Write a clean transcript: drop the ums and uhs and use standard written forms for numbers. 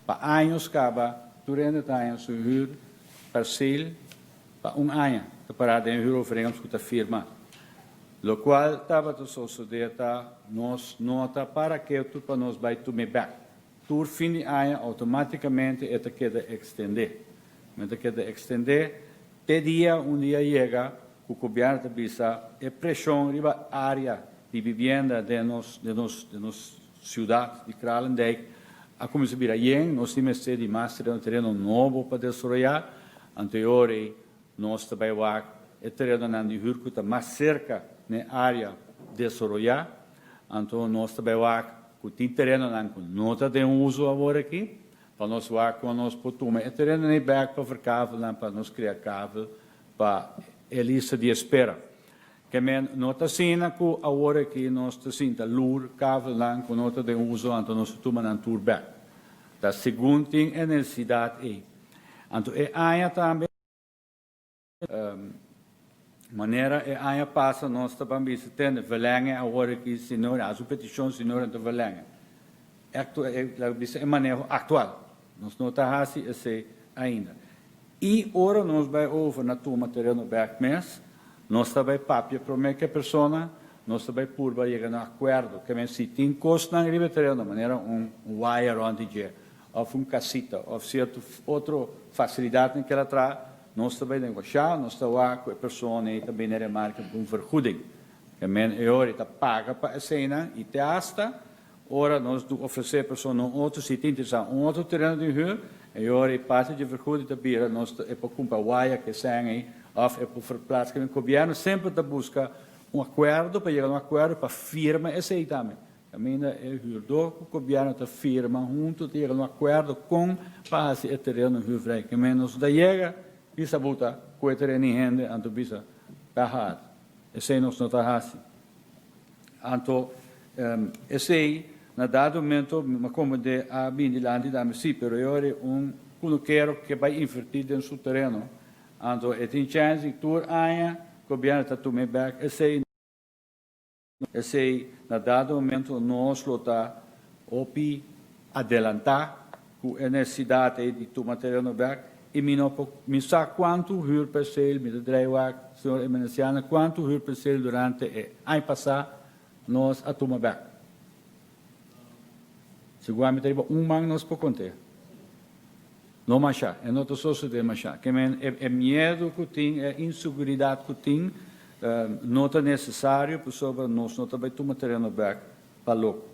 Pa años kaba tur hende ta haña su huurperceel pa un aña ta pará den huurovereenkomst ku ta firma. Lokual tabata sosodé ta nos no ta para ketu pa nos bai tum'é bèk. Tur fin di aña outomátikamente e ta keda ekstendé. Men ta keda ekstendé te dia un dia yega ku gobièrnu ta bisa e preshon riba área di bibienda den nos den nos den nos siudat di Kralendijk a kuminsá bira yen, nos tin mester di mas tereno, tereno nobo pa desaroyá. Anto e ora ei nos ta bai wak e terenonan di hür ku ta mas serka n'e área desaroyá. Anto nos ta bai wak ku tin terenonan ku no ta den uso awor aki, pa nos wak kon nos por tuma e terenonan ei bèk pa verkavelnan pa nos krea kavel pa e lista di espera. Ke men no ta asina ku awor aki nos ta sinta lur kavelnan ku no ta den uso anto nos ta tuma nan tur bèk. Ta segun tin e nesesidat ei. Anto e aña tambe manera e aña pasa nos ta ban bisa tende verlenge awor aki señor hasi un petishon señor anto verlenge. Laga bisa e maneho aktual. Nos no ta hasi esei ainda. I ora nos bai over na tuma tereno bek mes, nos ta bai papia promé ku e persona, nos ta bai purba yega na akuerdo. Ke men si tin kosnan riba e tereno, manera un waya rònt di dje, òf un kasita, òf sierto otro fasilidatnan ku el a traha, nos ta bai negoshá, nos ta wak ku e persona ei ta bini remarke ku un vergoeding. Ke men e ora ei ta paga pa eseinan i te asta Ora nos du ofresé e persona un otro, si ta interesá un otro tereno di huur, e ora e parti dje vergoeding ta bira nos ta e por kumpra waya ku e sèn ei òf e por verplaats. Kimen gobièrnu semper ta buska un akuerdo pa yega na un akuerdo pa firma esei tambe. Kaminda e huurdó ku gobièrnu ta firma huntu ta yega na un akuerdo kon pa hasi e tereno huurvrij. Kimen nos no ta yega bisa buta ku e tereno di hende anto bisa baha. Esei nos no ta hasi. Anto esei na dado momento mi a comprende a bini dilanti dame si, pero e ora un kunukero ke bai inverti den su tereno, anto e tin chance di tur aña gobierno ta tum'e bek esei, esei na dado momento nos lo ta hopi adelanta ku e nesesidat ei di tuma tereno bek i mi no por mi sa kuantu huurperseel mi ta drei wak señor Emenenciana kuantu huurperseel durante e aña pasá nos a tuma bek. Segun ami ta riba un man nos por kont'é. No mashá, e no ta sosodé mashá. Ke men e e miedu ku tin, e inseguridat ku tin no ta nesesario pasobra nos no ta bai tuma tereno bek pa loko.